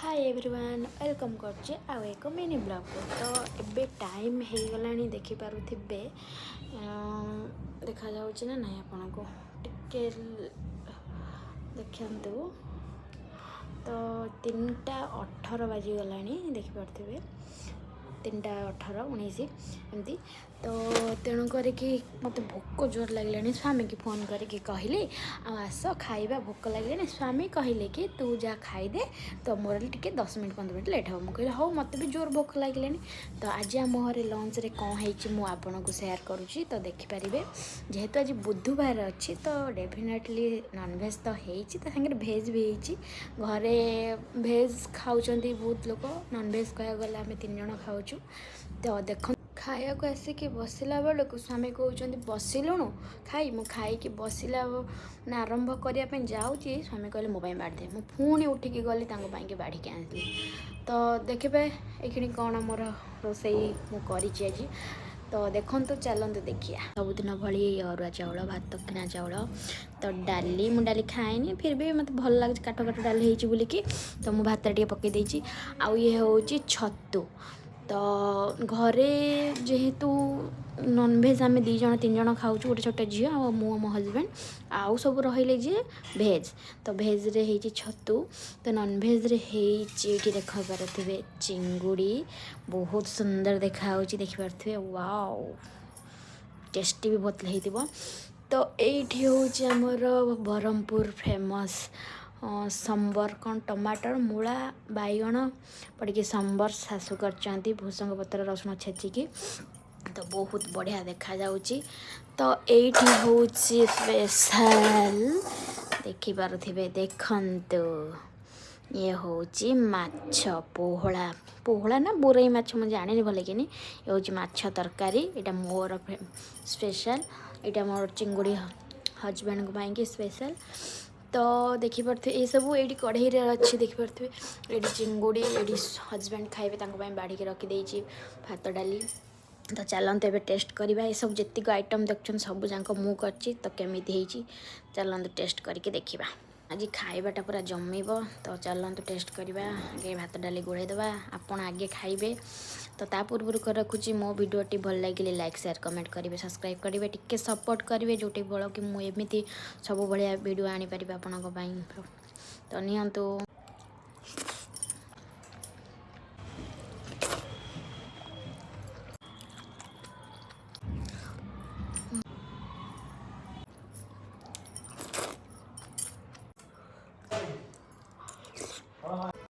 High everyone, welcome କରୁଛି ଆଉ ଏକ ମିନି ବ୍ଲଗ୍କୁ। ତ ଏବେ ଟାଇମ୍ ହେଇଗଲାଣି, ଦେଖିପାରୁଥିବେ। ଦେଖାଯାଉଛି ନା ନାହିଁ ଆପଣଙ୍କୁ? ଟିକେ ଦେଖନ୍ତୁ। ତ 3ଟା 18 ବାଜିଗଲାଣି, ଦେଖିପାରୁଥିବେ, 3ଟା 18, 19 ଏମିତି। ତ ତେଣୁ କରିକି ମୋତେ ଭୋକ ଜୋର ଲାଗିଲାଣି। ସ୍ୱାମୀକି ଫୋନ୍ କରିକି କହିଲି, ଆଉ ଆସ ଖାଇବା, ଭୋକ ଲାଗିଲାଣି। ସ୍ୱାମୀ କହିଲେ କି ତୁ ଯା ଖାଇଦେ, ତ ମୋର ଟିକେ 10 ମିନିଟ୍ 15 ମିନିଟ୍ ଲେଟ୍ ହେବ। ମୁଁ କହିଲି ହଉ, ମୋତେ ବି ଜୋର ଭୋକ ଲାଗିଲାଣି। ତ ଆଜି ଆମ ଘରେ ଲଞ୍ଚରେ କ'ଣ ହେଇଛି, ମୁଁ ଆପଣଙ୍କୁ ସେୟାର କରୁଛି, ତ ଦେଖିପାରିବେ। ଯେହେତୁ ଆଜି ବୁଧବାର ଅଛି, ତ ଡେଫିନେଟଲି ନନଭେଜ୍ ତ ହେଇଛି, ତା ସାଙ୍ଗରେ ଭେଜ୍ ବି ହେଇଛି। ଘରେ ଭେଜ୍ ଖାଉଛନ୍ତି ବହୁତ ଲୋକ, ନନଭେଜ୍ କହିବାକୁ ଗଲେ ଆମେ ତିନି ଜଣ ଖାଉଛୁ। ତ ଦେଖ, ଖାଇବାକୁ ଆସିକି ବସିଲା ବେଳକୁ ସ୍ୱାମୀ କହୁଛନ୍ତି, ବସିଲୁଣୁ ଖାଇ? ମୁଁ ଖାଇକି ବସିଲା ମାନେ ଆରମ୍ଭ କରିବା ପାଇଁ ଯାଉଛି, ସ୍ୱାମୀ କହିଲେ, ମୋ ପାଇଁ ବାଢ଼ିଦେ। ମୁଁ ପୁଣି ଉଠିକି ଗଲି, ତାଙ୍କ ପାଇଁକି ବାଢ଼ିକି ଆଣିଲି। ତ ଦେଖିବେ ଏଇକ୍ଷଣି କ'ଣ ମୋର ରୋଷେଇ ମୁଁ କରିଛି ଆଜି। ତ ଦେଖନ୍ତୁ, ଚାଲନ୍ତୁ ଦେଖିବା। ସବୁଦିନ ଭଳି ଅରୁଆ ଚାଉଳ ଭାତ, କିଣା ଚାଉଳ, ତ ଡାଲି। ମୁଁ ଡାଲି ଖାଏନି, ଫିର୍ ବି ମୋତେ ଭଲ ଲାଗୁଛି କାଠ କାଠ ଡାଲି ହେଇଛି ବୋଲିକି, ତ ମୁଁ ଭାତରେ ଟିକେ ପକାଇ ଦେଇଛି। ଆଉ ଇଏ ହେଉଛି ଛତୁ। ତ ଘରେ ଯେହେତୁ ନନଭେଜ୍ ଆମେ ଦୁଇ ଜଣ ତିନି ଜଣ ଖାଉଛୁ, ଗୋଟେ ଛୋଟ ଝିଅ ଆଉ ମୁଁ, ମୋ ହଜବେଣ୍ଡ, ଆଉ ସବୁ ରହିଲେ ଯିଏ ଭେଜ୍। ତ ଭେଜ୍ରେ ହେଇଛି ଛତୁ, ତ ନନଭେଜ୍ରେ ହେଇଛି ଏଇଠି ଦେଖିପାରୁଥିବେ ଚିଙ୍ଗୁଡ଼ି। ବହୁତ ସୁନ୍ଦର ଦେଖାହେଉଛି, ଦେଖିପାରୁଥିବେ। ୱାଓ, ଟେଷ୍ଟି ବି ବହୁତ ହେଇଥିବ। ତ ଏଇଠି ହେଉଛି ଆମର ବ୍ରହ୍ମପୁର ଫେମସ୍ ସମ୍ବର, କ'ଣ ଟମାଟର, ମୂଳା, ବାଇଗଣ ପଡ଼ିକି ସମ୍ବର ଶାଶୁ କରିଛନ୍ତି, ଭୃସଙ୍ଗ ପତ୍ର ରସୁଣ ଛେଚିକି। ତ ବହୁତ ବଢ଼ିଆ ଦେଖାଯାଉଛି। ତ ଏଇଠି ହେଉଛି ସ୍ପେଶାଲ, ଦେଖିପାରୁଥିବେ। ଦେଖନ୍ତୁ, ଇଏ ହେଉଛି ମାଛ ପୋହଳା, ପୋହଳା ନା ବୋରେଇ ମାଛ ମୁଁ ଜାଣିନି ଭଲ କିନି। ଇଏ ହେଉଛି ମାଛ ତରକାରୀ, ଏଇଟା ମୋର ସ୍ପେଶାଲ। ଏଇଟା ମୋର ଚିଙ୍ଗୁଡ଼ି ହଜବେଣ୍ଡଙ୍କ ପାଇଁକି ସ୍ପେଶାଲ। ତ ଦେଖିପାରୁଥିବେ, ଏସବୁ ଏଇଠି କଢ଼େଇରେ ଅଛି, ଦେଖିପାରୁଥିବେ। ଏଇଠି ଚିଙ୍ଗୁଡ଼ି, ଏଇଠି ହଜବେଣ୍ଡ ଖାଇବେ, ତାଙ୍କ ପାଇଁ ବାଢ଼ିକି ରଖିଦେଇଛି ଭାତ ଡାଲି। ତ ଚାଲନ୍ତୁ ଏବେ ଟେଷ୍ଟ କରିବା। ଏସବୁ ଯେତିକି ଆଇଟମ୍ ଦେଖୁଛନ୍ତି, ସବୁ ଯାକ ମୁଁ କରିଛି। ତ କେମିତି ହେଇଛି, ଚାଲନ୍ତୁ ଟେଷ୍ଟ କରିକି ଦେଖିବା। ଆଜି ଖାଇବାଟା ପୁରା ଜମିବ। ତ ଚାଲନ୍ତୁ ଟେଷ୍ଟ କରିବା। ଆଗେ ଭାତ ଡାଲି ଗୋଳେଇ ଦେବା, ଆପଣ ଆଗେ ଖାଇବେ। ତ ତା ପୂର୍ବରୁ କରି ରଖୁଛି, ମୋ ଭିଡ଼ିଓଟି ଭଲ ଲାଗିଲେ ଲାଇକ୍, ସେୟାର, କମେଣ୍ଟ କରିବେ, ସବସ୍କ୍ରାଇବ୍ କରିବେ, ଟିକେ ସପୋର୍ଟ କରିବେ, ଯେଉଁଠି ବଳ କି ମୁଁ ଏମିତି ସବୁ ଭଳିଆ ଭିଡ଼ିଓ ଆଣିପାରିବି ଆପଣଙ୍କ ପାଇଁ। ତ ନିଅନ୍ତୁ।